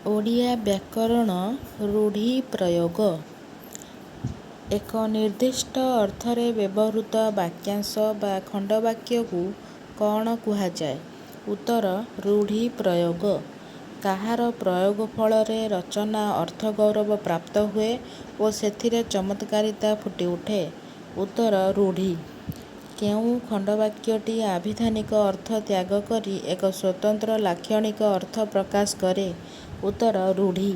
ଓଡ଼ିଆ ବ୍ୟାକରଣ ରୂଢ଼ି ପ୍ରୟୋଗ। ଏକ ନିର୍ଦ୍ଦିଷ୍ଟ ଅର୍ଥରେ ବ୍ୟବହୃତ ବାକ୍ୟାଂଶ ବା ଖଣ୍ଡବାକ୍ୟକୁ କ'ଣ କୁହାଯାଏ? ଉତ୍ତର ରୂଢ଼ି ପ୍ରୟୋଗ। କାହାର ପ୍ରୟୋଗ ଫଳରେ ରଚନା ଅର୍ଥଗୌରବ ପ୍ରାପ୍ତ ହୁଏ ଓ ସେଥିରେ ଚମତ୍କାରିତା ଫୁଟିଉଠେ? ଉତ୍ତର ରୂଢ଼ି। କେଉଁ ଖଣ୍ଡବାକ୍ୟଟି ଆଭିଧାନିକ ଅର୍ଥ ତ୍ୟାଗ କରି ଏକ ସ୍ୱତନ୍ତ୍ର ଲାକ୍ଷଣିକ ଅର୍ଥ ପ୍ରକାଶ କରେ? ଉତ୍ତର ରୂଢ଼ି।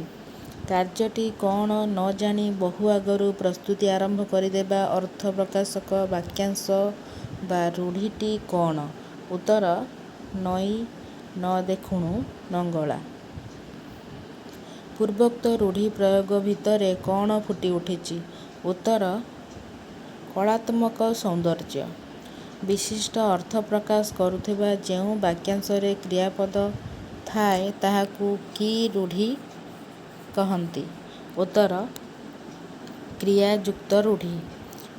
କାର୍ଯ୍ୟଟି କ'ଣ ନ ଜାଣି ବହୁ ଆଗରୁ ପ୍ରସ୍ତୁତି ଆରମ୍ଭ କରିଦେବା ଅର୍ଥ ପ୍ରକାଶକ ବାକ୍ୟାଂଶ ବା ରୂଢ଼ିଟି କ'ଣ? ଉତ୍ତର ନଈ ନ ଦେଖୁଣୁ ନଙ୍ଗଳା। ପୂର୍ବୋକ୍ତ ରୂଢ଼ି ପ୍ରୟୋଗ ଭିତରେ କ'ଣ ଫୁଟିଉଠିଛି? ଉତ୍ତର କଳାତ୍ମକ ସୌନ୍ଦର୍ଯ୍ୟ। ବିଶିଷ୍ଟ ଅର୍ଥ ପ୍ରକାଶ କରୁଥିବା ଯେଉଁ ବାକ୍ୟାଂଶରେ କ୍ରିୟାପଦ ଥାଏ ତାହାକୁ କି ରୂଢ଼ି କହନ୍ତି? ଉତ୍ତର କ୍ରିୟାଯୁକ୍ତ ରୂଢ଼ି।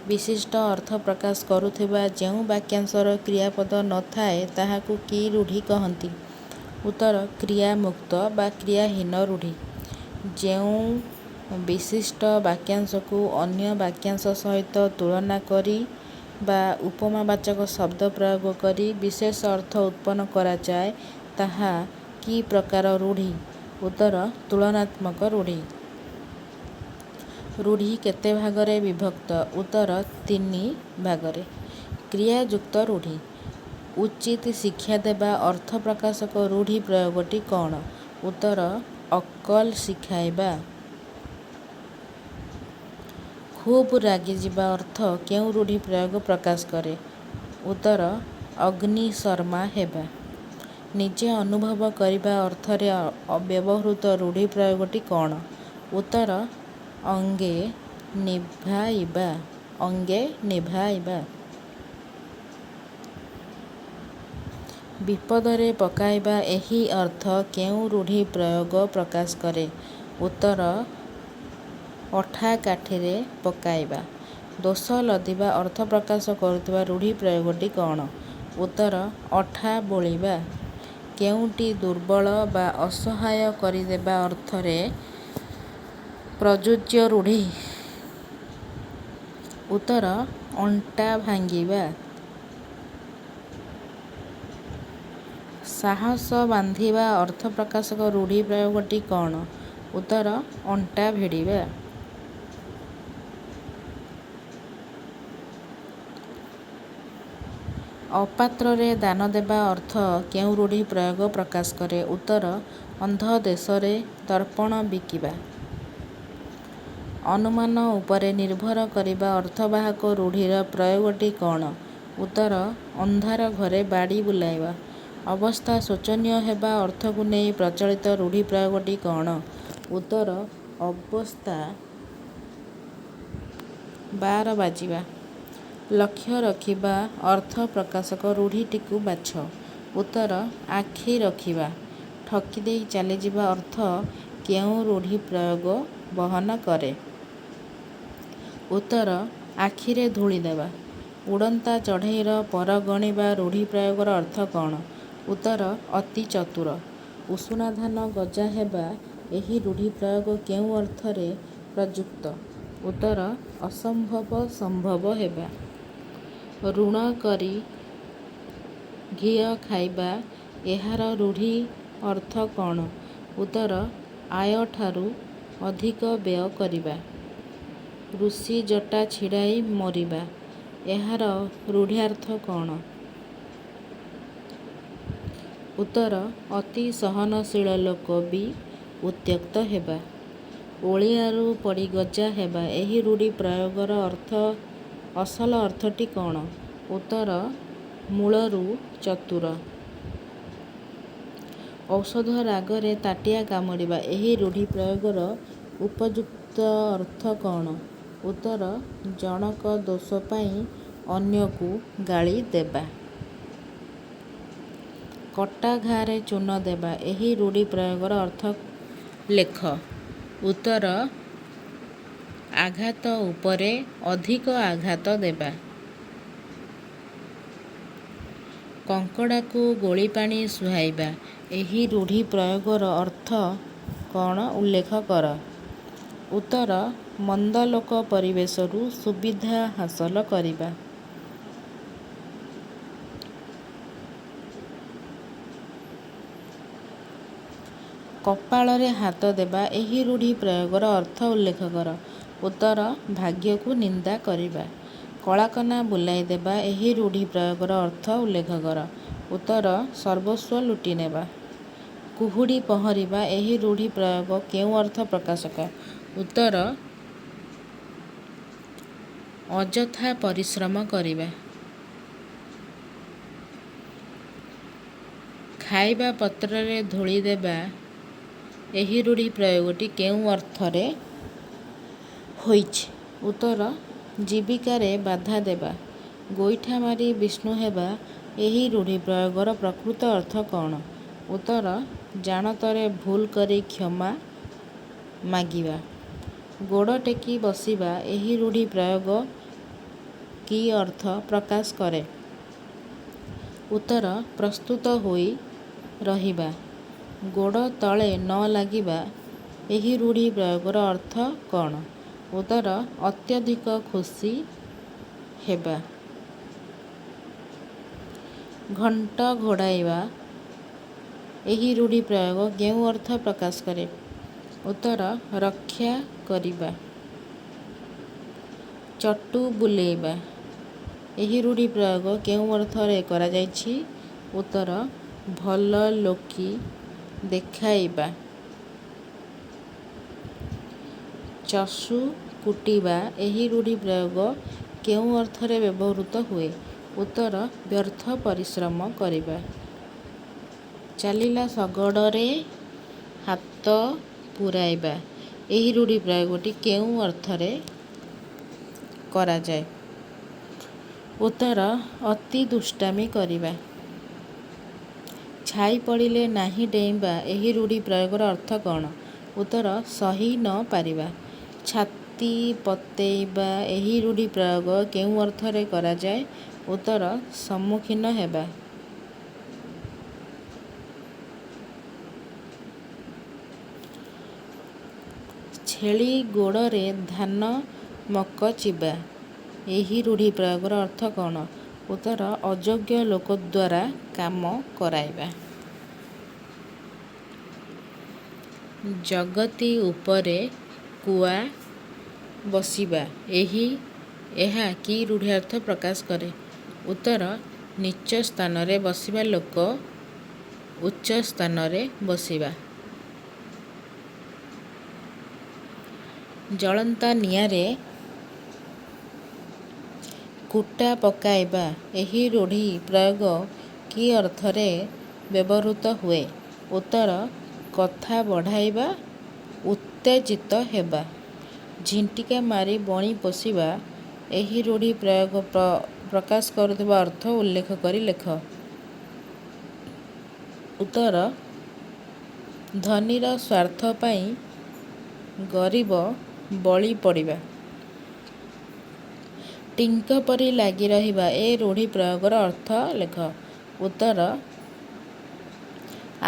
ବିଶିଷ୍ଟ ଅର୍ଥ ପ୍ରକାଶ କରୁଥିବା ଯେଉଁ ବାକ୍ୟାଂଶର କ୍ରିୟାପଦ ନ ଥାଏ ତାହାକୁ କି ରୂଢ଼ି କହନ୍ତି? ଉତ୍ତର କ୍ରିୟାମୁକ୍ତ ବା କ୍ରିୟାହୀନ ରୂଢ଼ି। ଯେଉଁ ବିଶିଷ୍ଟ ବାକ୍ୟାଂଶକୁ ଅନ୍ୟ ବାକ୍ୟାଂଶ ସହିତ ତୁଳନା କରି ବା ଉପମାବାଚକ ଶବ୍ଦ ପ୍ରୟୋଗ କରି ବିଶେଷ ଅର୍ଥ ଉତ୍ପନ୍ନ କରାଯାଏ ତାହା କି ପ୍ରକାର ରୂଢ଼ି? ଉତ୍ତର ତୁଳନାତ୍ମକ ରୂଢ଼ି। ରୂଢ଼ି କେତେ ଭାଗରେ ବିଭକ୍ତ? ଉତ୍ତର ତିନି ଭାଗରେ। କ୍ରିୟାଯୁକ୍ତ ରୂଢ଼ି। ଉଚିତ୍ ଶିକ୍ଷା ଦେବା ଅର୍ଥ ପ୍ରକାଶକ ରୂଢ଼ି ପ୍ରୟୋଗଟି କ'ଣ? ଉତ୍ତର ଅକଲ ଶିଖାଇବା। ଖୁବ୍ ରାଗିଯିବା ଅର୍ଥ କେଉଁ ରୂଢ଼ି ପ୍ରୟୋଗ ପ୍ରକାଶ କରେ? ଉତ୍ତର ଅଗ୍ନିଶର୍ମା ହେବା। ନିଜେ ଅନୁଭବ କରିବା ଅର୍ଥରେ ବ୍ୟବହୃତ ରୂଢ଼ି ପ୍ରୟୋଗଟି କ'ଣ? ଉତ୍ତର ଅଙ୍ଗେ ନିଭାଇବା। ଅଙ୍ଗେ ନିଭାଇବା। ବିପଦରେ ପକାଇବା ଏହି ଅର୍ଥ କେଉଁ ରୂଢ଼ି ପ୍ରୟୋଗ ପ୍ରକାଶ କରେ? ଉତ୍ତର ଅଠାକାଠିରେ ପକାଇବା। ଦୋଷ ଲଦିବା ଅର୍ଥ ପ୍ରକାଶ କରୁଥିବା ରୂଢ଼ି ପ୍ରୟୋଗଟି କ'ଣ? ଉତ୍ତର ଅଠା ବୋଳିବା। କେଉଁଟି ଦୁର୍ବଳ ବା ଅସହାୟ କରିଦେବା ଅର୍ଥରେ ପ୍ରଯୁଜ୍ୟ ରୂଢ଼ି? ଉତ୍ତର ଅଣ୍ଟା ଭାଙ୍ଗିବା। ସାହସ ବାନ୍ଧିବା ଅର୍ଥ ପ୍ରକାଶକ ରୂଢ଼ି ପ୍ରୟୋଗଟି କ'ଣ? ଉତ୍ତର ଅଣ୍ଟା ଭିଡ଼ିବା। ଅପାତ୍ରରେ ଦାନ ଦେବା ଅର୍ଥ କେଉଁ ରୂଢ଼ି ପ୍ରୟୋଗ ପ୍ରକାଶ କରେ? ଉତ୍ତର ଅନ୍ଧ ଦେଶରେ ଦର୍ପଣ ବିକିବା। ଅନୁମାନ ଉପରେ ନିର୍ଭର କରିବା ଅର୍ଥବାହକ ରୂଢ଼ିର ପ୍ରୟୋଗଟି କ'ଣ? ଉତ୍ତର ଅନ୍ଧାର ଘରେ ବାଡ଼ି ବୁଲାଇବା। ଅବସ୍ଥା ଶୋଚନୀୟ ହେବା ଅର୍ଥକୁ ନେଇ ପ୍ରଚଳିତ ରୂଢ଼ି ପ୍ରୟୋଗଟି କ'ଣ? ଉତ୍ତର ଅବସ୍ଥା 12 ବାଜିବା। ଲକ୍ଷ୍ୟ ରଖିବା ଅର୍ଥ ପ୍ରକାଶକ ରୂଢ଼ିଟିକୁ ବାଛ। ଉତ୍ତର ଆଖି ରଖିବା। ଠକିଦେଇ ଚାଲିଯିବା ଅର୍ଥ କେଉଁ ରୂଢ଼ି ପ୍ରୟୋଗ ବହନ କରେ? ଉତ୍ତର ଆଖିରେ ଧୂଳି ଦେବା। ଉଡ଼ନ୍ତା ଚଢ଼େଇର ପର ଗଣିବା ରୂଢ଼ି ପ୍ରୟୋଗର ଅର୍ଥ କ'ଣ? ଉତ୍ତର ଅତି ଚତୁର। ଉଷୁନା ଧାନ ଗଜା ହେବା ଏହି ରୂଢ଼ି ପ୍ରୟୋଗ କେଉଁ ଅର୍ଥରେ ପ୍ରଯୁକ୍ତ? ଉତ୍ତର ଅସମ୍ଭବ ସମ୍ଭବ ହେବା। ଋଣ କରି ଘିଅ ଖାଇବା ଏହାର ରୂଢ଼ି ଅର୍ଥ କ'ଣ? ଉତ୍ତର ଆୟଠାରୁ ଅଧିକ ବ୍ୟୟ କରିବା। ଋଷି ଜଟା ଛିଡ଼ାଇ ମରିବା ଏହାର ରୂଢ଼୍ୟାର୍ଥ କ'ଣ? ଉତ୍ତର ଅତି ସହନଶୀଳ ଲୋକ ବି ଉତ୍ତ୍ୟକ୍ତ ହେବା। ଓଳିଆରୁ ପଡ଼ି ଗଜା ହେବା ଏହି ରୂଢ଼ି ପ୍ରୟୋଗର ଅସଲ ଅର୍ଥଟି କ'ଣ? ଉତ୍ତର ମୂଳରୁ ଚତୁର। ଔଷଧ ରାଗରେ ତାଟିଆ କାମୁଡ଼ିବା ଏହି ରୂଢ଼ି ପ୍ରୟୋଗର ଉପଯୁକ୍ତ ଅର୍ଥ କ'ଣ? ଉତ୍ତର ଜଣକ ଦୋଷ ପାଇଁ ଅନ୍ୟକୁ ଗାଳି ଦେବା। କଟା ଘାଆରେ ଚୂନ ଦେବା ଏହି ରୂଢ଼ି ପ୍ରୟୋଗର ଅର୍ଥ ଲେଖ। ଉତ୍ତର ଆଘାତ ଉପରେ ଅଧିକ ଆଘାତ ଦେବା। କଙ୍କଡ଼ାକୁ ଗୋଳିପାଣି ସୁହାଇବା ଏହି ରୂଢ଼ି ପ୍ରୟୋଗର ଅର୍ଥ କ'ଣ ଉଲ୍ଲେଖ କର। ଉତ୍ତର: ମନ୍ଦ ଲୋକ ପରିବେଶରୁ ସୁବିଧା ହାସଲ କରିବା। କପାଳରେ ହାତ ଦେବା ଏହି ରୂଢ଼ି ପ୍ରୟୋଗର ଅର୍ଥ ଉଲ୍ଲେଖ କର। ଉତ୍ତର: ଭାଗ୍ୟକୁ ନିନ୍ଦା କରିବା। କଳାକନା ବୁଲାଇ ଦେବା ଏହି ରୂଢ଼ି ପ୍ରୟୋଗର ଅର୍ଥ ଉଲ୍ଲେଖ କର। ଉତ୍ତର: ସର୍ବସ୍ୱ ଲୁଟିନେବା। କୁହୁଡ଼ି ପହଁରିବା ଏହି ରୂଢ଼ି ପ୍ରୟୋଗ କେଉଁ ଅର୍ଥ ପ୍ରକାଶକ? ଉତ୍ତର: ଅଯଥା ପରିଶ୍ରମ କରିବା। ଖାଇବା ପତ୍ରରେ ଧୂଳି ଦେବା ଏହି ରୂଢ଼ି ପ୍ରୟୋଗଟି କେଉଁ ଅର୍ଥରେ ହୋଇଛି? ଉତ୍ତର: ଜୀବିକାରେ ବାଧା ଦେବା। ଗୋଇଠା ମାରି ବିଷ୍ଣୁ ହେବା ଏହି ରୂଢ଼ି ପ୍ରୟୋଗର ପ୍ରକୃତ ଅର୍ଥ କ'ଣ? ଉତ୍ତର: ଜାଣତରେ ଭୁଲ କରି କ୍ଷମା ମାଗିବା। ଗୋଡ଼ ଟେକି ବସିବା ଏହି ରୂଢ଼ି ପ୍ରୟୋଗ କି ଅର୍ଥ ପ୍ରକାଶ କରେ? ଉତ୍ତର: ପ୍ରସ୍ତୁତ ହୋଇ ରହିବା। ଗୋଡ଼ ତଳେ ନ ଲାଗିବା ଏହି ରୂଢ଼ି ପ୍ରୟୋଗର ଅର୍ଥ କ'ଣ? ଉତ୍ତର: ଅତ୍ୟଧିକ ଖୁସି ହେବା। ଘଣ୍ଟ ଘୋଡ଼ାଇବା ଏହି ରୂଢ଼ି ପ୍ରୟୋଗ କେଉଁ ଅର୍ଥ ପ୍ରକାଶ କରେ? ଉତ୍ତର: ରକ୍ଷା କରିବା। ଚଟୁ ବୁଲେଇବା ଏହି ରୂଢ଼ି ପ୍ରୟୋଗ କେଉଁ ଅର୍ଥରେ କରାଯାଇଛି? ଉତ୍ତର: ଭଲଲୋକି ଦେଖାଇବା। ଚଷୁ କୁଟିବା ଏହି ରୂଢ଼ି ପ୍ରୟୋଗ କେଉଁ ଅର୍ଥରେ ବ୍ୟବହୃତ ହୁଏ? ଉତ୍ତର: ବ୍ୟର୍ଥ ପରିଶ୍ରମ କରିବା। ଚାଲିଲା ଶଗଡ଼ରେ ହାତ ପୂରାଇବା ଏହି ରୂଢ଼ି ପ୍ରୟୋଗଟି କେଉଁ ଅର୍ଥରେ କରାଯାଏ? ଉତ୍ତର: ଅତି ଦୁଷ୍ଟାମି କରିବା। ଛାଇ ପଡ଼ିଲେ ନାହି ଡେଇଁବା ଏହି ରୂଢ଼ି ପ୍ରୟୋଗର ଅର୍ଥ କ'ଣ? ଉତ୍ତର: ସହି ନ ପାରିବା। ଛାତି ପତେଇବା ଏହି ରୂଢ଼ି ପ୍ରୟୋଗ କେଉଁ ଅର୍ଥରେ କରାଯାଏ? ଉତ୍ତର: ସମ୍ମୁଖୀନ ହେବା। ଛେଳି ଗୋଡ଼ରେ ଧାନ ମକଚିବା ଏହି ରୂଢ଼ି ପ୍ରୟୋଗର ଅର୍ଥ କ'ଣ? ଉତ୍ତର: ଅଯୋଗ୍ୟ ଲୋକଦ୍ୱାରା କାମ କରାଇବା। ଜଗତୀ ଉପରେ କୁଆ ବସିବା ଏହା କି ରୂଢ଼ାର୍ଥ ପ୍ରକାଶ କରେ? ଉତ୍ତର: ନୀଚ ସ୍ଥାନରେ ବସିବା ଲୋକ ଉଚ୍ଚ ସ୍ଥାନରେ ବସିବା। ଜଳନ୍ତା ନିଆଁରେ କୁଟା ପକାଇବା ଏହି ରୂଢ଼ି ପ୍ରୟୋଗ କି ଅର୍ଥରେ ବ୍ୟବହୃତ ହୁଏ? ଉତ୍ତର: କଥା ବଢ଼ାଇବା, ଉତ୍ତେଜିତ ହେବା। ଝିଣ୍ଟିକା ମାରି ବଣି ପୋଷିବା ଏହି ରୂଢ଼ି ପ୍ରୟୋଗ ପ୍ରକାଶ କରୁଥିବା ଅର୍ଥ ଉଲ୍ଲେଖ କରି ଲେଖ। ଉତ୍ତର: ଧନୀର ସ୍ୱାର୍ଥ ପାଇଁ ଗରିବ ବଳି ପଡ଼ିବା। ଟିଙ୍କ ପରି ଲାଗି ରହିବା ଏ ରୂଢ଼ି ପ୍ରୟୋଗର ଅର୍ଥ ଲେଖ। ଉତ୍ତର: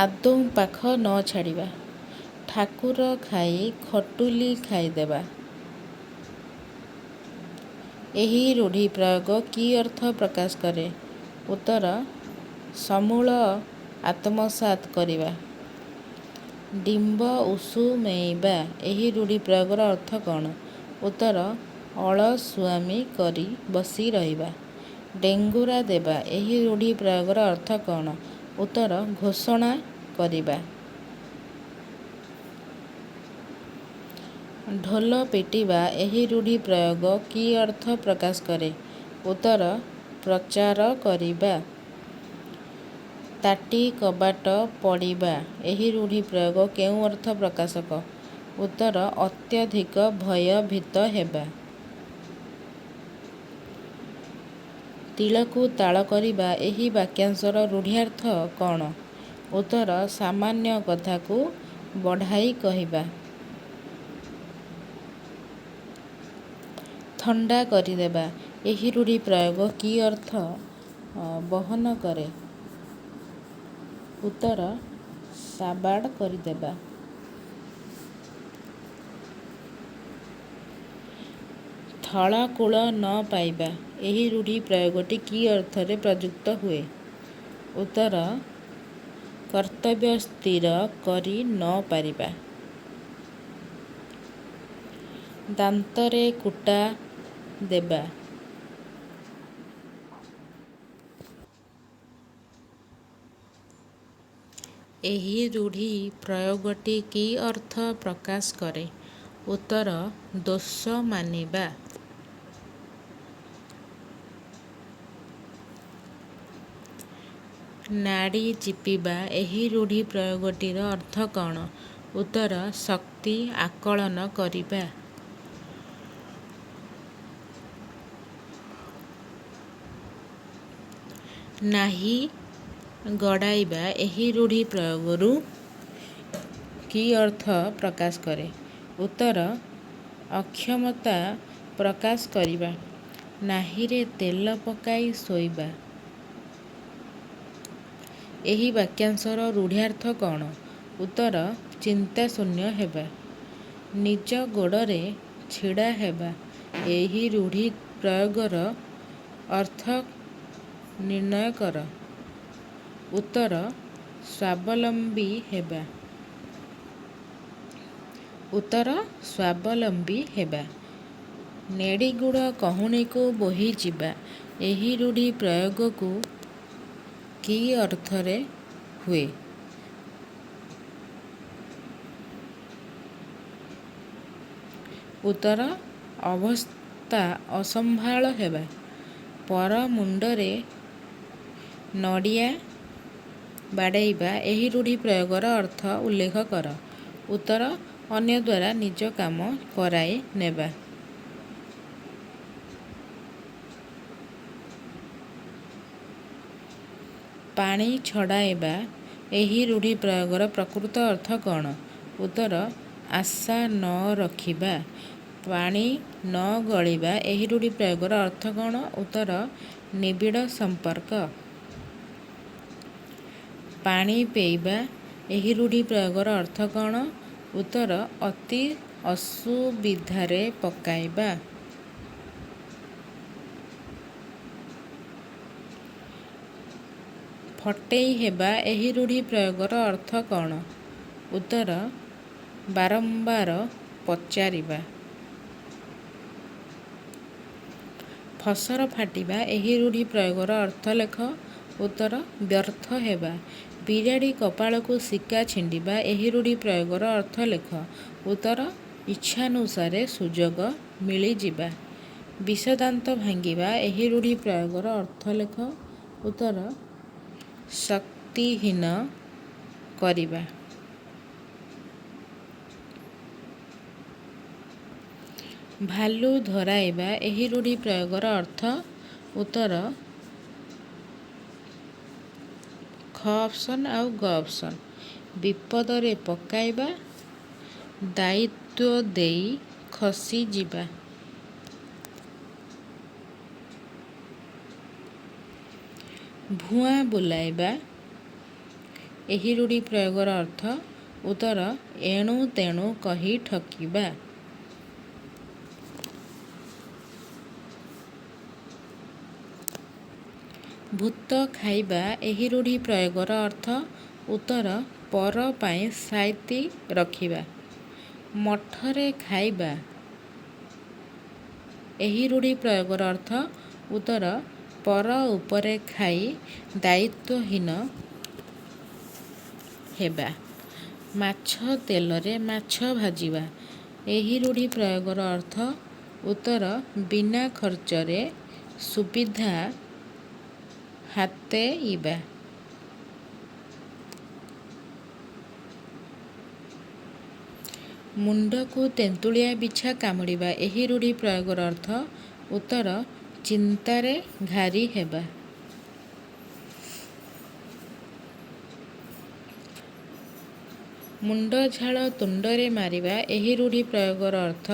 ଆଦୌ ପାଖ ନ ଛାଡ଼ିବା। ଠାକୁର ଖାଇ ଖଟୁଲି ଖାଇଦେବା ଏହି ରୂଢ଼ି ପ୍ରୟୋଗ କି ଅର୍ଥ ପ୍ରକାଶ କରେ? ଉତ୍ତର: ସମୂଳ ଆତ୍ମସାତ୍ କରିବା। ଡିମ୍ବ ଉଷୁମେଇବା ଏହି ରୂଢ଼ି ପ୍ରୟୋଗର ଅର୍ଥ କ'ଣ? ଉତ୍ତର: ଅଳସୁଆମି କରି ବସି ରହିବା। ଡେଙ୍ଗୁରା ଦେବା ଏହି ରୂଢ଼ି ପ୍ରୟୋଗର ଅର୍ଥ କ'ଣ? ଉତ୍ତର: ଘୋଷଣା କରିବା। ଢୋଲ ପିଟିବା ଏହି ରୂଢ଼ି ପ୍ରୟୋଗ କି ଅର୍ଥ ପ୍ରକାଶ କରେ? ଉତ୍ତର: ପ୍ରଚାର କରିବା। ତାଟି କବାଟ ପଡ଼ିବା ଏହି ରୂଢ଼ି ପ୍ରୟୋଗ କେଉଁ ଅର୍ଥ ପ୍ରକାଶକ? ଉତ୍ତର: ଅତ୍ୟଧିକ ଭୟଭୀତ ହେବା। ତିଳକୁ ତାଳ କରିବା ଏହି ବାକ୍ୟାଂଶର ରୂଢ଼୍ୟର୍ଥ କ'ଣ? ଉତ୍ତର: ସାମାନ୍ୟ କଥାକୁ ବଢ଼ାଇ କହିବା। ଥଣ୍ଡା କରିଦେବା ଏହି ରୂଢ଼ି ପ୍ରୟୋଗ କି ଅର୍ଥ ବହନ କରେ? ଉତ୍ତର: ସାବାଡ଼ କରିଦେବା। ଥଳ କୂଳ ନ ପାଇବା ଏହି ରୂଢ଼ି ପ୍ରୟୋଗଟି କି ଅର୍ଥରେ ପ୍ରଯୁକ୍ତ ହୁଏ? ଉତ୍ତର: କର୍ତ୍ତବ୍ୟ ସ୍ଥିର କରି ନ ପାରିବା। ଦାନ୍ତରେ କୁଟା ଦେବା ଏହି ରୂଢ଼ି ପ୍ରୟୋଗଟି କି ଅର୍ଥ ପ୍ରକାଶ କରେ? ଉତ୍ତର: ଦୋଷ ମାନିବା। ନାଡ଼ି ଚିପିବା ଏହି ରୂଢ଼ି ପ୍ରୟୋଗଟିର ଅର୍ଥ କଅଣ? ଉତ୍ତର: ଶକ୍ତି ଆକଳନ କରିବା। ନାହି ଗଡ଼ାଇବା ଏହି ରୂଢ଼ି ପ୍ରୟୋଗରୁ କି ଅର୍ଥ ପ୍ରକାଶ କରେ? ଉତ୍ତର: ଅକ୍ଷମତା ପ୍ରକାଶ କରିବା। ନାହିରେ ତେଲ ପକାଇ ଶୋଇବା ଏହି ବାକ୍ୟାଂଶର ରୂଢ଼୍ୟର୍ଥ କଅଣ? ଉତ୍ତର: ଚିନ୍ତାଶୂନ୍ୟ ହେବା। ନିଜ ଗୋଡ଼ରେ ଛିଡ଼ା ହେବା ଏହି ରୂଢ଼ି ପ୍ରୟୋଗର ଅର୍ଥ ନିର୍ଣ୍ଣୟ କର। ଉତ୍ତର: ସ୍ୱାବଲମ୍ବୀ ହେବା। ଉତ୍ତର: ସ୍ୱାବଲମ୍ବୀ ହେବା। ନେଡ଼ି ଗୁଡ଼ କହୁଣୀକୁ ବୋହିଯିବା ଏହି ରୂଢ଼ି ପ୍ରୟୋଗକୁ କି ଅର୍ଥରେ ହୁଏ? ଉତ୍ତର: ଅବସ୍ଥା ଅସମ୍ଭାଳ ହେବା। ପର ମୁଣ୍ଡରେ ନଡ଼ିଆ ବାଡ଼େଇବା ଏହି ରୂଢ଼ି ପ୍ରୟୋଗର ଅର୍ଥ ଉଲ୍ଲେଖ କର। ଉତ୍ତର: ଅନ୍ୟଦ୍ୱାରା ନିଜ କାମ କରାଇ ନେବା। ପାଣି ଛଡ଼ାଇବା ଏହି ରୂଢ଼ି ପ୍ରୟୋଗର ପ୍ରକୃତ ଅର୍ଥ କଅଣ? ଉତ୍ତର: ଆଶା ନ ରଖିବା। ପାଣି ନ ଗଳିବା ଏହି ରୂଢ଼ି ପ୍ରୟୋଗର ଅର୍ଥ କଅଣ? ଉତ୍ତର: ନିବିଡ଼ ସମ୍ପର୍କ। ପାଣି ପେଇବା ଏହି ରୂଢ଼ି ପ୍ରୟୋଗର ଅର୍ଥ କଅଣ? ଉତ୍ତର: ଅତି ଅସୁବିଧାରେ ପକାଇବା। ଫଟେଇ ହେବା ଏହି ରୂଢ଼ି ପ୍ରୟୋଗର ଅର୍ଥ କଅଣ? ଉତ୍ତର: ବାରମ୍ବାର ପଚାରିବା। ଫସର ଫାଟିବା ଏହି ରୂଢ଼ି ପ୍ରୟୋଗର ଅର୍ଥ ଲେଖ। ଉତ୍ତର: ବ୍ୟର୍ଥ ହେବା। ବିରାଡ଼ି କପାଳକୁ ଶିକା ଛିଣ୍ଡିବା ଏହି ରୂଢ଼ି ପ୍ରୟୋଗର ଅର୍ଥ ଲେଖ। ଉତ୍ତର: ଇଚ୍ଛାନୁସାରେ ସୁଯୋଗ ମିଳିଯିବା। ବିଷଦାନ୍ତ ଭାଙ୍ଗିବା ଏହି ରୂଢ଼ି ପ୍ରୟୋଗର ଅର୍ଥ ଲେଖ। ଉତ୍ତର: ଶକ୍ତିହୀନ କରିବା। ଭାଲୁ ଧରାଇବା ଏହି ରୂଢ଼ି ପ୍ରୟୋଗର ଅର୍ଥ? ଉତ୍ତର: ଖ ଅପସନ୍ ଆଉ ଗ ଅପସନ୍। ବିପଦରେ ପକାଇବା, ଦାୟିତ୍ୱ ଦେଇ ଖସିଯିବା। ଭୁଆଁ ବୁଲାଇବା ଏହି ରୂଢ଼ି ପ୍ରୟୋଗର ଅର୍ଥ? ଉତ୍ତର: ଏଣୁ ତେଣୁ କହି ଠକିବା। ଭୂତ ଖାଇବା ଏହି ରୂଢ଼ି ପ୍ରୟୋଗର ଅର୍ଥ? ଉତ୍ତର: ପର ପାଇଁ ସାଇତି ରଖିବା। ମଠରେ ଖାଇବା ଏହି ରୂଢ଼ି ପ୍ରୟୋଗର ଅର୍ଥ? ଉତ୍ତର: ପର ଉପରେ ଖାଇ ଦାୟିତ୍ୱହୀନ ହେବା। ମାଛ ତେଲରେ ମାଛ ଭାଜିବା ଏହି ରୂଢ଼ି ପ୍ରୟୋଗର ଅର୍ଥ? ଉତ୍ତର: ବିନା ଖର୍ଚ୍ଚରେ ସୁବିଧା ହାତେଇବା। ମୁଣ୍ଡକୁ ତେନ୍ତୁଳିଆ ବିଛା କାମୁଡ଼ିବା ଏହି ରୂଢ଼ି ପ୍ରୟୋଗର ଅର୍ଥ? ଉତ୍ତର: ଚିନ୍ତାରେ ଘାରି ହେବା। ମୁଣ୍ଡଝାଳ ତୁଣ୍ଡରେ ମାରିବା ଏହି ରୂଢ଼ି ପ୍ରୟୋଗର ଅର୍ଥ?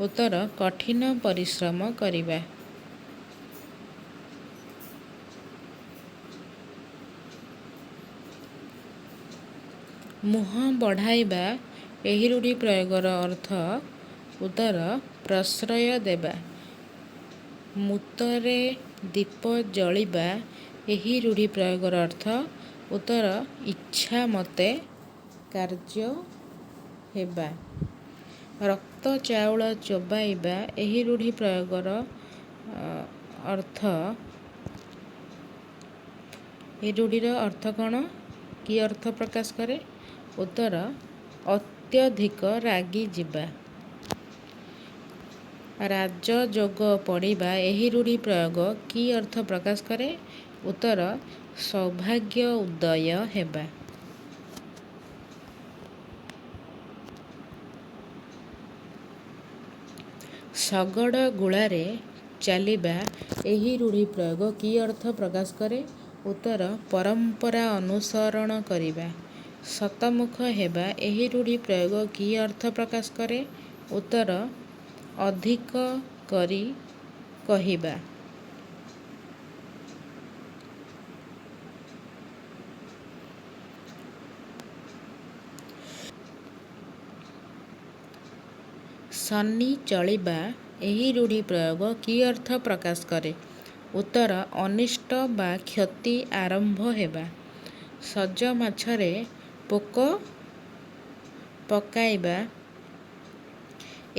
ଉତ୍ତର: କଠିନ ପରିଶ୍ରମ କରିବା। ମୁହଁ ବଢ଼ାଇବା ଏହି ରୂଢ଼ି ପ୍ରୟୋଗର ଅର୍ଥ? ଉତ୍ତର: ପ୍ରଶ୍ରୟ ଦେବା। ମୁତରେ ଦୀପ ଜଳିବା ଏହି ରୂଢ଼ି ପ୍ରୟୋଗର ଅର୍ଥ? ଉତ୍ତର: ଇଚ୍ଛାମତେ କାର୍ଯ୍ୟ ହେବା। ରକ୍ତ ଚାଉଳ ଚୋବାଇବା ଏହି ରୂଢ଼ି ପ୍ରୟୋଗର ଅର୍ଥ? ଏ ରୂଢ଼ିର ଅର୍ଥ କ'ଣ? କି ଅର୍ଥ ପ୍ରକାଶ କରେ? ଉତ୍ତର: ଅତ୍ୟଧିକ ରାଗିଯିବା। ରାଜଯୋଗ ପଡ଼ିବା ଏହି ରୂଢ଼ି ପ୍ରୟୋଗ କି ଅର୍ଥ ପ୍ରକାଶ କରେ? ଉତ୍ତର: ସୌଭାଗ୍ୟ ଉଦୟ ହେବା। ଶଗଡ଼ ଗୁଳାରେ ଚାଲିବା ଏହି ରୂଢ଼ି ପ୍ରୟୋଗ କି ଅର୍ଥ ପ୍ରକାଶ କରେ? ଉତ୍ତର: ପରମ୍ପରା ଅନୁସରଣ କରିବା। ଶତମୁଖ ହେବା ଏହି ରୂଢ଼ି ପ୍ରୟୋଗ କି ଅର୍ଥ ପ୍ରକାଶ କରେ? ଉତ୍ତର: ଅଧିକ କରି କହିବା। ଶନି ଚଳିବା ଏହି ରୂଢ଼ି ପ୍ରୟୋଗ କି ଅର୍ଥ ପ୍ରକାଶ କରେ? ଉତ୍ତର: ଅନିଷ୍ଟ ବା କ୍ଷତି ଆରମ୍ଭ ହେବା। ସଜ ମାଛରେ ପୋକ ପକାଇବା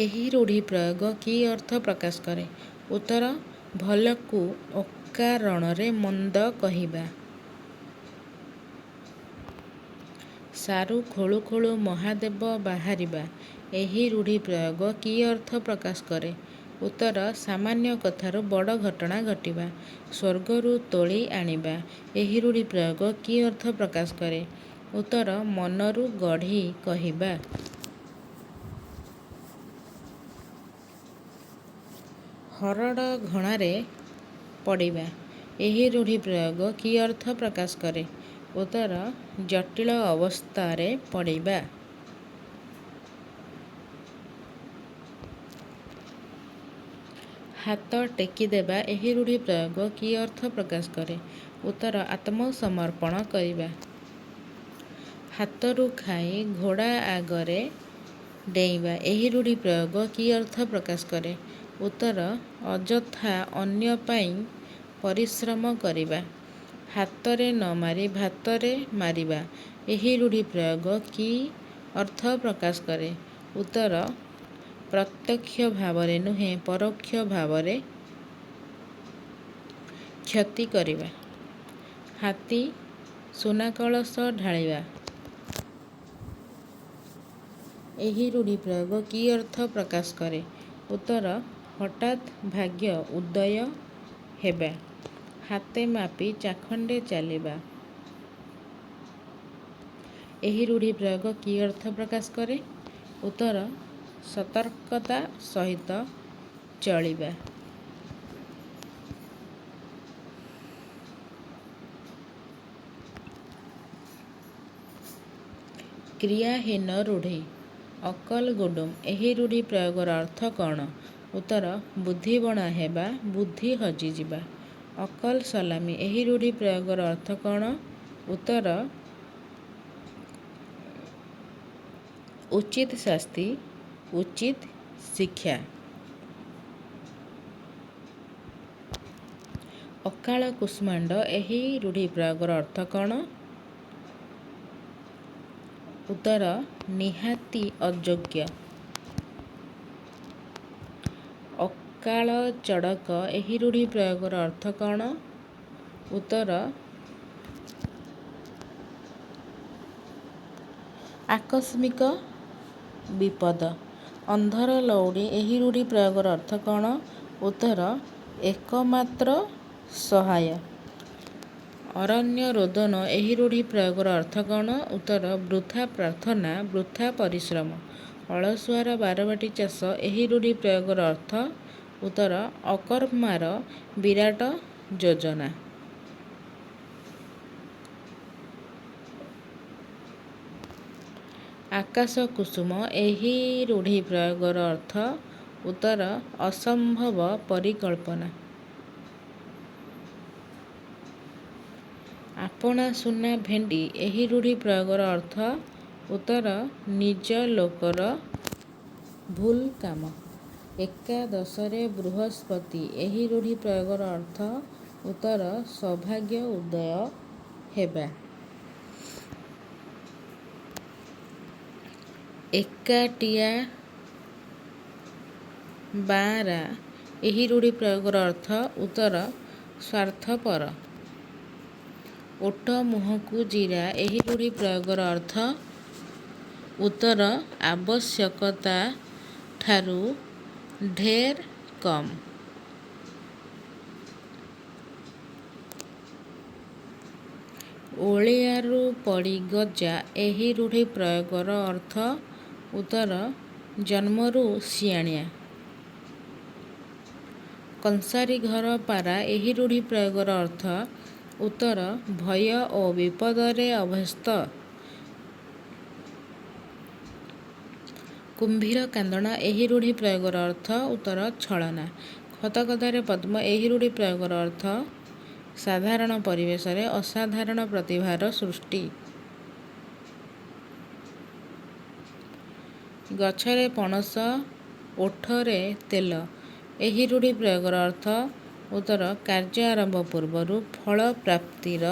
ଏହି ରୂଢ଼ି ପ୍ରୟୋଗ କି ଅର୍ଥ ପ୍ରକାଶ କରେ? ଉତ୍ତର: ଭଲକୁ ଅକାରଣରେ ମନ୍ଦ କହିବା। ସାରୁ ଖୋଳୁ ଖୋଳୁ ମହାଦେବ ବାହାରିବା ଏହି ରୂଢ଼ି ପ୍ରୟୋଗ କି ଅର୍ଥ ପ୍ରକାଶ କରେ? ଉତ୍ତର: ସାମାନ୍ୟ କଥାରୁ ବଡ଼ ଘଟଣା ଘଟିବା। ସ୍ୱର୍ଗରୁ ତୋଳି ଆଣିବା ଏହି ରୂଢ଼ି ପ୍ରୟୋଗ କି ଅର୍ଥ ପ୍ରକାଶ କରେ? ଉତ୍ତର: ମନରୁ ଗଢ଼ି କହିବା। ହରଡ଼ ଘଣାରେ ପଡ଼ିବା ଏହି ରୂଢ଼ି ପ୍ରୟୋଗ କି ଅର୍ଥ ପ୍ରକାଶ କରେ? ଉତ୍ତର: ଜଟିଳ ଅବସ୍ଥାରେ ପଡ଼ିବା। ହାତ ଟେକିଦେବା ଏହି ରୂଢ଼ି ପ୍ରୟୋଗ କି ଅର୍ଥ ପ୍ରକାଶ କରେ? ଉତ୍ତର: ଆତ୍ମସମର୍ପଣ କରିବା। ହାତରୁ ଖାଇ ଘୋଡ଼ା ଆଗରେ ଡେଇଁବା ଏହି ରୂଢ଼ି ପ୍ରୟୋଗ କି ଅର୍ଥ ପ୍ରକାଶ କରେ? ଉତ୍ତର: ଅଯଥା ଅନ୍ୟ ପାଇଁ ପରିଶ୍ରମ କରିବା। ହାତରେ ନ ମାରି ଭାତରେ ମାରିବା ଏହି ରୂଢ଼ି ପ୍ରୟୋଗ କି ଅର୍ଥ ପ୍ରକାଶ କରେ? ଉତ୍ତର: ପ୍ରତ୍ୟକ୍ଷ ଭାବରେ ନୁହେଁ, ପରୋକ୍ଷ ଭାବରେ କ୍ଷତି କରିବା। ହାତୀ ସୁନାକଳସ ଢାଳିବା ଏହି ରୂଢ଼ି ପ୍ରୟୋଗ କି ଅର୍ଥ ପ୍ରକାଶ କରେ? ଉତ୍ତର: ହଠାତ୍ ଭାଗ୍ୟ ଉଦୟ ହେବା। ହାତେ ମାପି ଚାଖଣ୍ଡେ ଚାଲିବା ଏହି ରୂଢ଼ି ପ୍ରୟୋଗ କି ଅର୍ଥ ପ୍ରକାଶ କରେ? ଉତ୍ତର: ସତର୍କତା ସହିତ ଚଳିବା। କ୍ରିୟାହୀନ ରୂଢ଼ି। ଅକଲ ଗୁଡୁମ ଏହି ରୂଢ଼ି ପ୍ରୟୋଗର ଅର୍ଥ କ'ଣ? ଉତ୍ତର: ବୁଦ୍ଧିବଣା ହେବା, ବୁଦ୍ଧି ହଜିଯିବା। ଅକଲ ସଲାମି ଏହି ରୂଢ଼ି ପ୍ରୟୋଗର ଅର୍ଥ କ'ଣ? ଉତ୍ତର: ଉଚିତ ଶାସ୍ତି, ଉଚିତ ଶିକ୍ଷା। ଅକାଳ କୁଷ୍ମାଣ୍ଡ ଏହି ରୂଢ଼ି ପ୍ରୟୋଗର ଅର୍ଥ କ'ଣ? ଉତ୍ତର: ନିହାତି ଅଯୋଗ୍ୟ। ଅକାଳ ଚଡ଼କ ଏହି ରୂଢ଼ି ପ୍ରୟୋଗର ଅର୍ଥ କ'ଣ? ଉତ୍ତର: ଆକସ୍ମିକ ବିପଦ। ଅନ୍ଧର ଲଉଡ଼ି ଏହି ରୂଢ଼ି ପ୍ରୟୋଗର ଅର୍ଥ କ'ଣ? ଉତ୍ତର: ଏକମାତ୍ର ସହାୟ। ଅରଣ୍ୟ ରୋଦନ ଏହି ରୂଢ଼ି ପ୍ରୟୋଗର ଅର୍ଥ କ'ଣ? ଉତ୍ତର: ବୃଥା ପ୍ରାର୍ଥନା, ବୃଥା ପରିଶ୍ରମ। ଅଳସୁଆର ବାରବାଟୀ ଚାଷ ଏହି ରୂଢ଼ି ପ୍ରୟୋଗର ଅର୍ଥ? ଉତ୍ତର: ଅକର୍ମାର ବିରାଟ ଯୋଜନା। ଆକାଶ କୁସୁମ ଏହି ରୂଢ଼ି ପ୍ରୟୋଗର ଅର୍ଥ? ଉତ୍ତର: ଅସମ୍ଭବ ପରିକଳ୍ପନା। ଆପଣା ସୁନା ଭେଣ୍ଡି ଏହି ରୂଢ଼ି ପ୍ରୟୋଗର ଅର୍ଥ? ଉତ୍ତର: ନିଜ ଲୋକର ଭୁଲ କାମ। ଏକାଦଶରେ ବୃହସ୍ପତି ଏହି ରୂଢ଼ି ପ୍ରୟୋଗର ଅର୍ଥ? ଉତ୍ତର ସୌଭାଗ୍ୟ ଉଦୟ ହେବା। ଏକାଟିଆ ବାଆଁରା ଏହି ରୂଢ଼ି ପ୍ରୟୋଗର ଅର୍ଥ? ଉତ୍ତର ସ୍ୱାର୍ଥପର। ଓଟ ମୁହଁକୁ ଜୀରା ଏହି ରୂଢ଼ି ପ୍ରୟୋଗର ଅର୍ଥ? ଉତ୍ତର ଆବଶ୍ୟକତାଠାରୁ ଢେର କମ୍। ଓଳିଆରୁ ପଡ଼ି ଗଜା ଏହି ରୂଢ଼ି ପ୍ରୟୋଗର ଅର୍ଥ? ଉତ୍ତର ଜନ୍ମରୁ ସିଆଣିଆ। କଂସାରି ଘର ପାରା ଏହି ରୂଢ଼ି ପ୍ରୟୋଗର ଅର୍ଥ? ଉତ୍ତର ଭୟ ଓ ବିପଦରେ ଅଭ୍ୟସ୍ତ। କୁମ୍ଭୀର କାନ୍ଦଣା ଏହି ରୂଢ଼ି ପ୍ରୟୋଗର ଅର୍ଥ? ଉତ୍ତର ଛଳନା। ଖତଗଦାରେ ପଦ୍ମ ଏହି ରୂଢ଼ି ପ୍ରୟୋଗର ଅର୍ଥ? ସାଧାରଣ ପରିବେଶରେ ଅସାଧାରଣ ପ୍ରତିଭାର ସୃଷ୍ଟି। ଗଛରେ ପଣସ ଓଠରେ ତେଲ ଏହି ରୂଢ଼ି ପ୍ରୟୋଗର ଅର୍ଥ? ଉତ୍ତର କାର୍ଯ୍ୟ ଆରମ୍ଭ ପୂର୍ବରୁ ଫଳପ୍ରାପ୍ତିର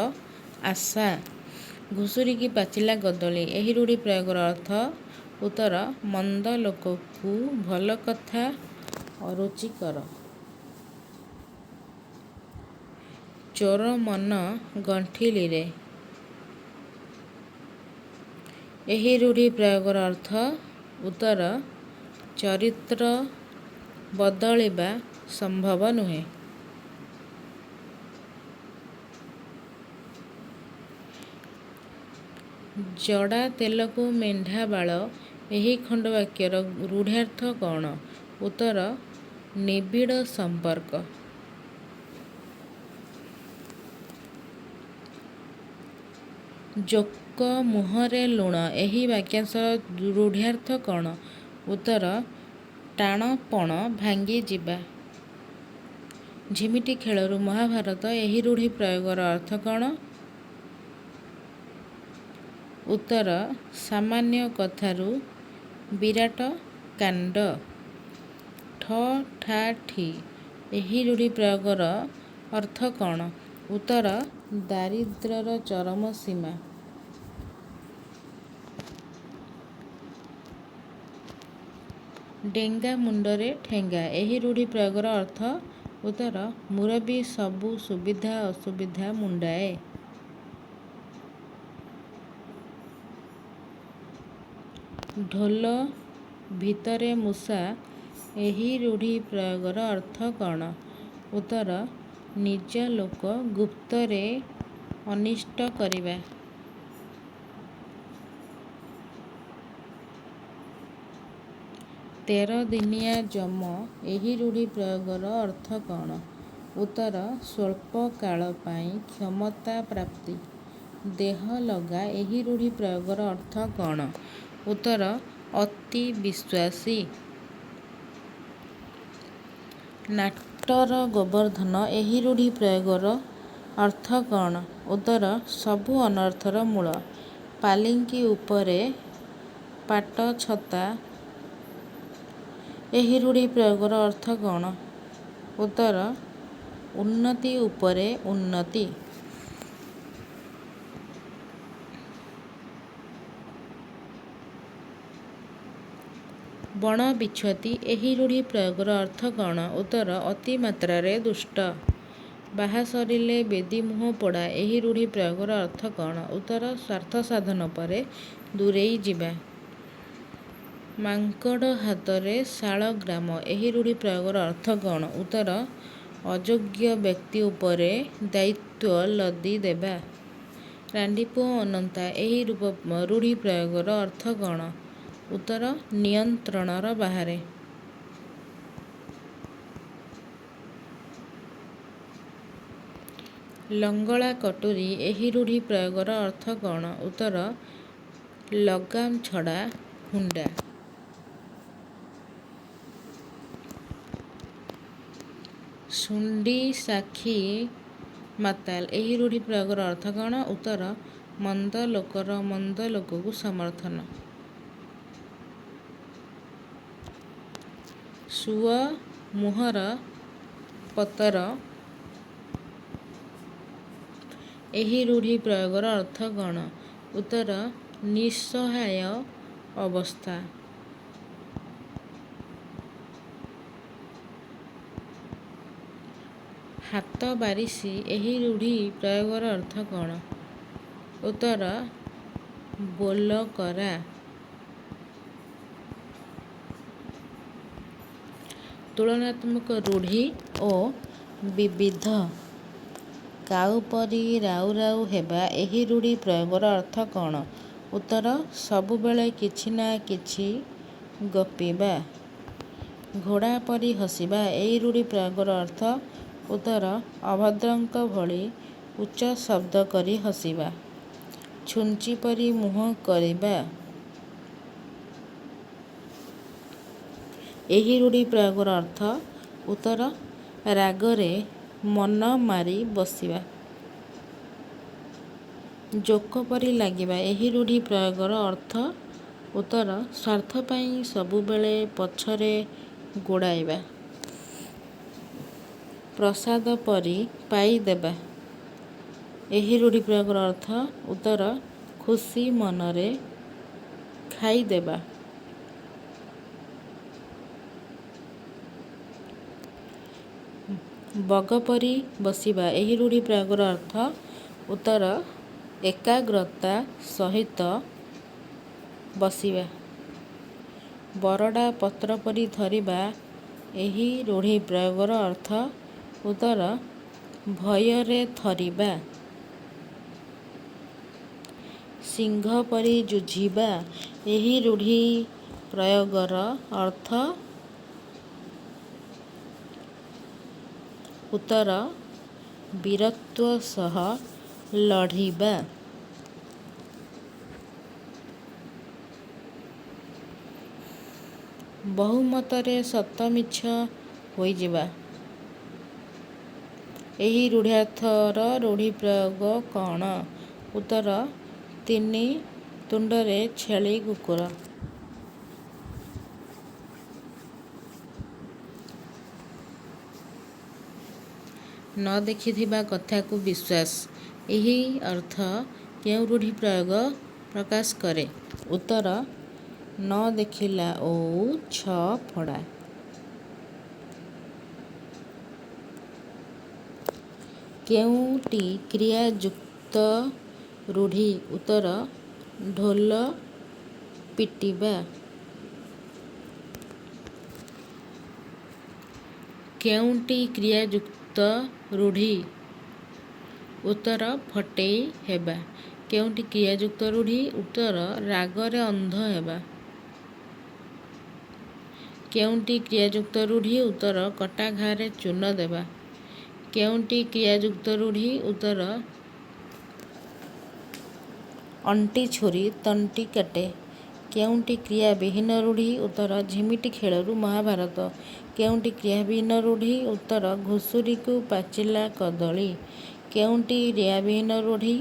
ଆଶା। ଘୁଷୁରିକି ପାଚିଲା କଦଳୀ ଏହି ରୂଢ଼ି ପ୍ରୟୋଗର ଅର୍ଥ? ଉତ୍ତର ମନ୍ଦ ଲୋକକୁ ଭଲ କଥା ଅରୁଚିକର। ଚୋର ମନ ଗଣ୍ଠିଲିରେ ଏହି ରୂଢ଼ି ପ୍ରୟୋଗର ଅର୍ଥ? ଉତ୍ତର ଚରିତ୍ର ବଦଳିବା ସମ୍ଭବ ନୁହେଁ। ଜଡ଼ା ତେଲକୁ ମେଣ୍ଢା ବାଳ ଏହି ଖଣ୍ଡବାକ୍ୟର ରୂଢ଼୍ୟର୍ଥ କ'ଣ? ଉତ୍ତର ନିବିଡ଼ ସମ୍ପର୍କ। ଜୋକ ମୁହଁରେ ଲୁଣ ଏହି ବାକ୍ୟାଂଶର ରୂଢ଼୍ୟର୍ଥ କ'ଣ? ଉତ୍ତର ଟାଣପଣ ଭାଙ୍ଗିଯିବା। ଝିମିଟି ଖେଳରୁ ମହାଭାରତ ଏହି ରୂଢ଼ି ପ୍ରୟୋଗର ଅର୍ଥ କ'ଣ? ଉତ୍ତର ସାମାନ୍ୟ କଥାରୁ ବିରାଟ କାଣ୍ଡ। ଠ ଠା ଠି ଏହି ରୂଢ଼ି ପ୍ରୟୋଗର ଅର୍ଥ କ'ଣ? ଉତ୍ତର ଦାରିଦ୍ର୍ୟର ଚରମ ସୀମା। ଡେଙ୍ଗା ମୁଣ୍ଡରେ ଠେଙ୍ଗା ଏହି ରୂଢ଼ି ପ୍ରୟୋଗର ଅର୍ଥ? ଉତ୍ତର ମୁରବି ସବୁ ସୁବିଧା ଅସୁବିଧା ମୁଣ୍ଡାଏ। ଢୋଲ ଭିତରେ ମୂଷା ଏହି ରୂଢ଼ି ପ୍ରୟୋଗର ଅର୍ଥ କ'ଣ? ଉତ୍ତର ନିଜ ଲୋକ ଗୁପ୍ତରେ ଅନିଷ୍ଟ କରିବା। ତେରଦିନିଆ ଯମ ଏହି ରୂଢ଼ି ପ୍ରୟୋଗର ଅର୍ଥ କ'ଣ? ଉତ୍ତର ସ୍ୱଳ୍ପ କାଳ ପାଇଁ କ୍ଷମତା ପ୍ରାପ୍ତି। ଦେହଲଗା ଏହି ରୂଢ଼ି ପ୍ରୟୋଗର ଅର୍ଥ କ'ଣ? ଉତ୍ତର ଅତି ବିଶ୍ୱାସୀ। ନାଟର ଗୋବର୍ଦ୍ଧନ ଏହି ରୂଢ଼ି ପ୍ରୟୋଗର ଅର୍ଥ କ'ଣ? ଉତ୍ତର ସବୁ ଅନର୍ଥର ମୂଳ। ପାଲିଙ୍କି ଉପରେ ପାଟଛତା ଏହି ରୂଢ଼ି ପ୍ରୟୋଗର ଅର୍ଥ କ'ଣ? ଉତ୍ତର ଉନ୍ନତି ଉପରେ ଉନ୍ନତି। ବଣ ବିଛୁଆତି ଏହି ରୂଢ଼ି ପ୍ରୟୋଗର ଅର୍ଥ କ'ଣ? ଉତ୍ତର ଅତିମାତ୍ରାରେ ଦୁଷ୍ଟ। ବାହା ସରିଲେ ବେଦୀ ମୁହଁ ପୋଡ଼ା ଏହି ରୂଢ଼ି ପ୍ରୟୋଗର ଅର୍ଥ କ'ଣ? ଉତ୍ତର ସ୍ୱାର୍ଥସାଧନ ପରେ ଦୂରେଇଯିବା। ମାଙ୍କଡ଼ ହାତରେ ଶାଳଗ୍ରାମ ଏହି ରୂଢ଼ି ପ୍ରୟୋଗର ଅର୍ଥ କ'ଣ? ଉତ୍ତର ଅଯୋଗ୍ୟ ବ୍ୟକ୍ତି ଉପରେ ଦାୟିତ୍ୱ ଲଦି ଦେବା। ରାଣ୍ଡିପୁଅ ଅନନ୍ତା ଏହି ରୂଢ଼ି ପ୍ରୟୋଗର ଅର୍ଥ କ'ଣ? ଉତ୍ତର ନିୟନ୍ତ୍ରଣର ବାହାରେ। ଲଙ୍ଗଳା କଟୁରୀ ଏହି ରୂଢ଼ି ପ୍ରୟୋଗର ଅର୍ଥ କ'ଣ? ଉତ୍ତର ଲଗାମଛଡ଼ା ହୁଣ୍ଡା। ଶୁଣ୍ଢି ସାକ୍ଷୀ ମାତାଲ ଏହି ରୂଢ଼ି ପ୍ରୟୋଗର ଅର୍ଥ କ'ଣ? ଉତ୍ତର ମନ୍ଦ ଲୋକର ମନ୍ଦ ଲୋକକୁ ସମର୍ଥନ। ସୁଅ ମୁହଁର ପତର ଏହି ରୂଢ଼ି ପ୍ରୟୋଗର ଅର୍ଥ କ'ଣ? ଉତ୍ତର ନିଃସହାୟ ଅବସ୍ଥା। ହାତ ବାରିସି ଏହି ରୂଢ଼ି ପ୍ରୟୋଗର ଅର୍ଥ କ'ଣ? ଉତ୍ତର ବୋଲକରା। ତୁଳନାତ୍ମକ ରୂଢ଼ି ଓ ବିବିଧ। କାଉ ପରି ରାଉ ରାଉ ହେବା ଏହି ରୂଢ଼ି ପ୍ରୟୋଗର ଅର୍ଥ କ'ଣ? ଉତ୍ତର ସବୁବେଳେ କିଛି ନା କିଛି ଗପିବା। ଘୋଡ଼ା ପରି ହସିବା ଏହି ରୂଢ଼ି ପ୍ରୟୋଗର ଅର୍ଥ? ଉତ୍ତର ଅଭଦ୍ରଙ୍କ ଭଳି ଉଚ୍ଚ ଶବ୍ଦ କରି ହସିବା। ଛୁଞ୍ଚି ପରି ମୁହଁ କରିବା ଏହି ରୂଢ଼ି ପ୍ରୟୋଗର ଅର୍ଥ? ଉତ୍ତର ରାଗରେ ମନ ମାରି ବସିବା। ଜୋକ ପରି ଲାଗିବା ଏହି ରୂଢ଼ି ପ୍ରୟୋଗର ଅର୍ଥ? ଉତ୍ତର ସ୍ୱାର୍ଥ ପାଇଁ ସବୁବେଳେ ପଛରେ ଗୋଡ଼ାଇବା। ପ୍ରସାଦ ପରି ପାଇଦେବା ଏହି ରୂଢ଼ି ପ୍ରୟୋଗର ଅର୍ଥ? ଉତ୍ତର ଖୁସି ମନରେ ଖାଇଦେବା। ବଗ ପରି ବସିବା ଏହି ରୂଢ଼ି ପ୍ରୟୋଗର ଅର୍ଥ? ଉତ୍ତର ଏକାଗ୍ରତା ସହିତ ବସିବା। ବରଡ଼ା ପତ୍ର ପରି ଥରିବା ଏହି ରୂଢ଼ି ପ୍ରୟୋଗର ଅର୍ଥ? ଉତ୍ତର ଭୟରେ ଥରିବା। ସିଂହ ପରି ଯୁଝିବା ଏହି ରୂଢ଼ି ପ୍ରୟୋଗର ଅର୍ଥ? ଉତ୍ତର ବୀରତ୍ୱ ସହ ଲଢ଼ିବା। ବହୁମତରେ ସତ ମିଛ ହୋଇଯିବା ଏହି ରୂଢ଼୍ୟାର୍ଥର ରୂଢ଼ିପ୍ରୟୋଗ କ'ଣ? ଉତ୍ତର ତିନି ତୁଣ୍ଡରେ ଛେଳି କୁକୁର। ନ ଦେଖିଥିବା କଥାକୁ ବିଶ୍ୱାସ ଏହି ଅର୍ଥ କେଉଁ ରୂଢ଼ି ପ୍ରୟୋଗ ପ୍ରକାଶ କରେ? ଉତ୍ତର ନ ଦେଖିଲା ଓଉ ଛଅ ଫଡ଼ା। କେଉଁଟି କ୍ରିୟାଯୁକ୍ତ ରୂଢ଼ି? ଉତ୍ତର ଢୋଲ ପିଟିବା। କେଉଁଟି କ୍ରିୟାଯୁକ୍ତ ରୂଢ଼ି? ଉତ୍ତର ଫଟେଇ ହେବା। କେଉଁଟି କ୍ରିୟାଯୁକ୍ତ ରୂଢ଼ି? ଉତ୍ତର ରାଗରେ ଅନ୍ଧ ହେବା। କେଉଁଟି କ୍ରିୟାଯୁକ୍ତ ରୂଢ଼ି? ଉତ୍ତର କଟା ଘାଆରେ ଚୂନ ଦେବା। କେଉଁଟି କ୍ରିୟାଯୁକ୍ତ ରୂଢ଼ି? ଉତ୍ତର ଅଣ୍ଟି ଛୁରୀ ତଣ୍ଟି କାଟେ। କେଉଁଟି କ୍ରିୟାବିହୀନ ରୂଢ଼ି? ଉତ୍ତର ଝିମିଟି ଖେଳରୁ ମହାଭାରତ। କେଉଁଟି କ୍ରିୟାବିହୀନ ରୂଢ଼ି? ଉତ୍ତର ଘୁଷୁରିକୁ ପାଚିଲା କଦଳୀ। କେଉଁଟି କ୍ରିୟାବିହୀନ ରୂଢ଼ି?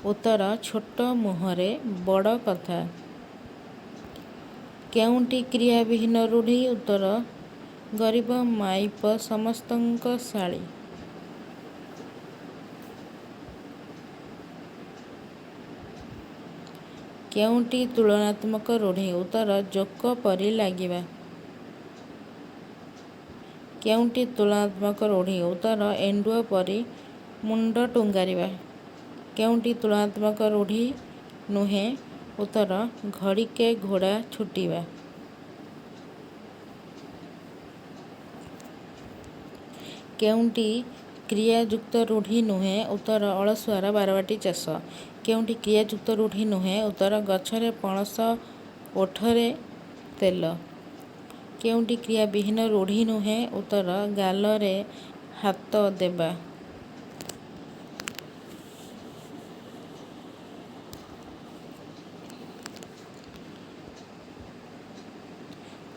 ଉତ୍ତର ଛୋଟ ମୁହଁରେ ବଡ଼ କଥା। କେଉଁଟି କ୍ରିୟାବିହୀନ ରୂଢ଼ି? ଉତ୍ତର ଗରିବ ମାଇପ ସମସ୍ତଙ୍କ ଶାଳୀ। କେଉଁଟି ତୁଳନାତ୍ମକ ରୂଢ଼ି? ଉତ୍ତର ଜୋକ ପରି ଲାଗିବା। କେଉଁଟି ତୁଳନାତ୍ମକ ରୂଢ଼ି? ଉତ୍ତର ଏଣ୍ଡୁଅ ପରି ମୁଣ୍ଡ ଟୁଙ୍ଗାରିବା। କେଉଁଟି ତୁଳନାତ୍ମକ ରୂଢ଼ି ନୁହେଁ? ଉତ୍ତର ଘଡ଼ିକେ ଘୋଡ଼ା ଛୁଟିବା। କେଉଁଟି କ୍ରିୟାଯୁକ୍ତ ରୂଢ଼ି ନୁହେଁ? ଉତ୍ତର ଅଳସୁଆର ବାରବାଟୀ ଚାଷ। କେଉଁଟି କ୍ରିୟାଯୁକ୍ତ ରୂଢ଼ି ନୁହେଁ? ଉତ୍ତର ଗଛରେ ପଣସ ଓଠରେ ତେଲ। କେଉଁଟି କ୍ରିୟାବିହୀନ ରୂଢ଼ି ନୁହେଁ? ଉତ୍ତର ଗାଲରେ ହାତ ଦେବା।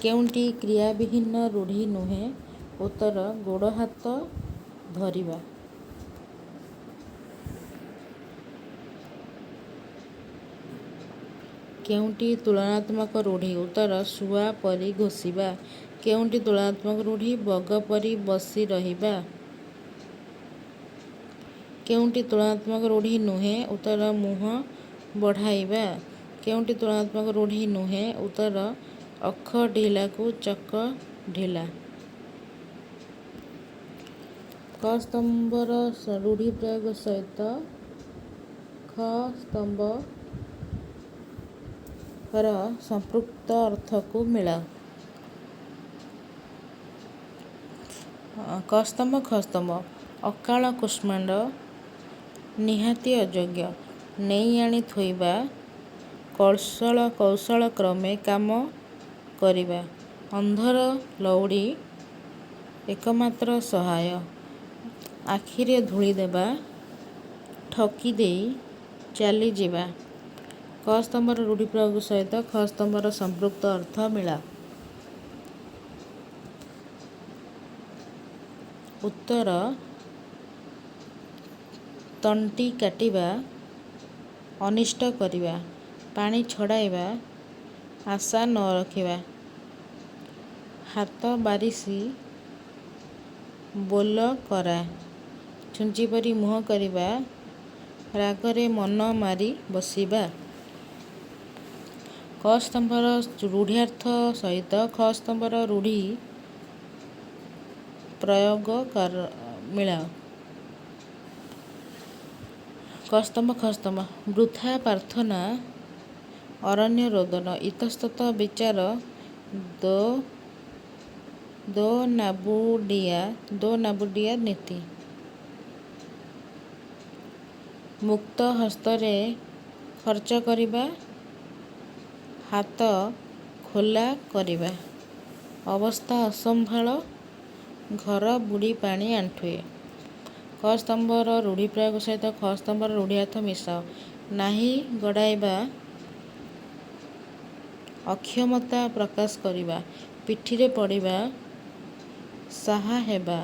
କେଉଁଟି କ୍ରିୟାବିହୀନ ରୂଢ଼ି ନୁହେଁ? ଉତ୍ତର ଗୋଡ଼ ହାତ ଧରିବା। କେଉଁଟି ତୁଳନାତ୍ମକ ରୂଢ଼ି? ଉତ୍ତର ଶୁଆ ପରି ଘୋଷିବା। କେଉଁଟି ତୁଳନାତ୍ମକ ରୂଢ଼ି? ବଗ ପରି ବସି ରହିବା। କେଉଁଟି ତୁଳନାତ୍ମକ ରୂଢ଼ି ନୁହେଁ? ଉତ୍ତର ମୁହଁ ବଢ଼ାଇବା। କେଉଁଟି ତୁଳନାତ୍ମକ ରୂଢ଼ି ନୁହେଁ? ଉତ୍ତର ଅଖ ଢିଲାକୁ ଚକ ଢିଲା। କ ସ୍ତମ୍ଭର ରୂଢ଼ି ପ୍ରୟୋଗ ସହିତ ଖ ସ୍ତମ୍ଭର ସମ୍ପୃକ୍ତ ଅର୍ଥକୁ ମିଳାଅ। କ ସ୍ତମ୍ଭ ଖ ସ୍ତମ୍ଭ। ଅକାଳ କୁଷ୍ମାଣ୍ଡ, ନିହାତି ଅଯୋଗ୍ୟ। ନେଇ ଆଣି ଥୋଇବା, କୌଶଳକ୍ରମେ କାମ କରିବା। ଅନ୍ଧର ଲଉଡ଼ି, ଏକମାତ୍ର ସହାୟ। ଆଖିରେ ଧୂଳି ଦେବା, ଠକିଦେଇ ଚାଲିଯିବା। କ ସ୍ତମ୍ଭର ରୂଢ଼ି ପ୍ରୟୋଗ ସହିତ ଖ ସ୍ତମ୍ଭର ସମ୍ପୃକ୍ତ ଅର୍ଥ ମିଳାଅ। ଉତ୍ତର ତଣ୍ଟି କାଟିବା, ଅନିଷ୍ଟ କରିବା। ପାଣି ଛଡ଼ାଇବା, ଆଶା ନ ରଖିବା। ହାତ ବାରିଶି, ବୋଲକରା। ଛୁଞ୍ଚି ପରି ମୁହଁ କରିବା, ରାଗରେ ମନ ମାରି ବସିବା। କ ସ୍ତମ୍ଭର ରୂଢ଼୍ୟାର୍ଥ ସହିତ ଖ ସ୍ତମ୍ଭର ରୂଢ଼ି ପ୍ରୟୋଗ ମିଳାଅ। କ ସ୍ତମ୍ଭ ଖ ସ୍ତମ୍ଭ। ବୃଥା ପ୍ରାର୍ଥନା, ଅରଣ୍ୟ ରୋଦନ। ଇତସ୍ତତଃ ବିଚାର, ଦୋନାବୁଡ଼ିଆ ନୀତି। ମୁକ୍ତ ହସ୍ତରେ ଖର୍ଚ୍ଚ କରିବା, ହାତ ଖୋଲା କରିବା। ଅବସ୍ଥା ଅସମ୍ଭାଳ, ଘର ବୁଡ଼ି ପାଣି ଆଣ୍ଠୁଏ। କ ସ୍ତମ୍ଭର ରୂଢ଼ି ପ୍ରୟୋଗ ସହିତ ଖ ସ୍ତମ୍ଭର ରୂଢ଼୍ୟାର୍ଥ ମିଶାଅ। ନାହି ଗଡ଼ାଇବା, ଅକ୍ଷମତା ପ୍ରକାଶ କରିବା। ପିଠିରେ ପଡ଼ିବା, ସାହା ହେବା।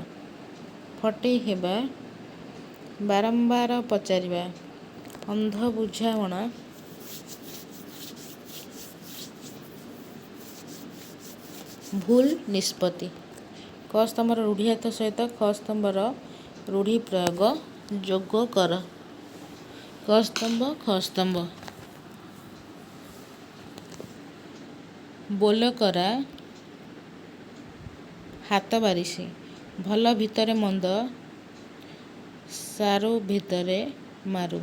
ଫଟେଇ ହେବା, ବାରମ୍ବାର ପଚାରିବା। ଅନ୍ଧ ବୁଝାମଣା, ଭୁଲ ନିଷ୍ପତ୍ତି। କ ସ୍ତମ୍ଭର ରୂଢ଼୍ୟାର୍ଥ ସହିତ ଖ ସ୍ତମ୍ଭର ରୂଢ଼ି ପ୍ରୟୋଗ ଯୋଗ କର। କ ସ୍ତମ୍ଭ ଖ ସ୍ତମ୍ଭ। ବୋଲକରା, ହାତ ବାରିଶି। ଭଲ ଭିତରେ ମନ୍ଦ, ସାରୁ ଭିତରେ ମାରୁ।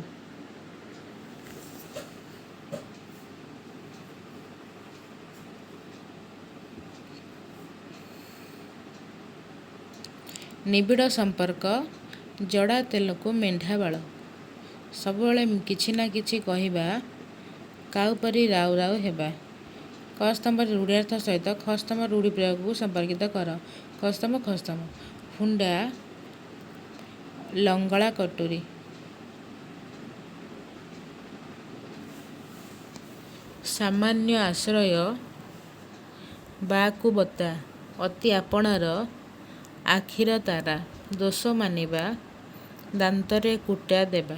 ନିବିଡ଼ ସମ୍ପର୍କ, ଜଡ଼ା ତେଲକୁ ମେଣ୍ଢା ବାଳ। ସବୁବେଳେ କିଛି ନା କିଛି କହିବା, କାଉ ପରି ରାଉ ରାଉ ହେବା। କ ସ୍ତମ୍ଭର ରୂଢ଼୍ୟାର୍ଥ ସହିତ ଖ ସ୍ତମ୍ଭର ରୂଢ଼ି ପ୍ରୟୋଗକୁ ସମ୍ପର୍କିତ କର। କ ସ୍ତମ୍ଭ ଖ ସ୍ତମ୍ଭ। ହୁଣ୍ଡା, ଲଙ୍ଗଳା କଟୁରୀ। ସାମାନ୍ୟ ଆଶ୍ରୟ, ବାଆକୁ ବତା। ଅତି ଆପଣାର, ଆଖିର ତାରା। ଦୋଷ ମାନିବା, ଦାନ୍ତରେ କୁଟା ଦେବା।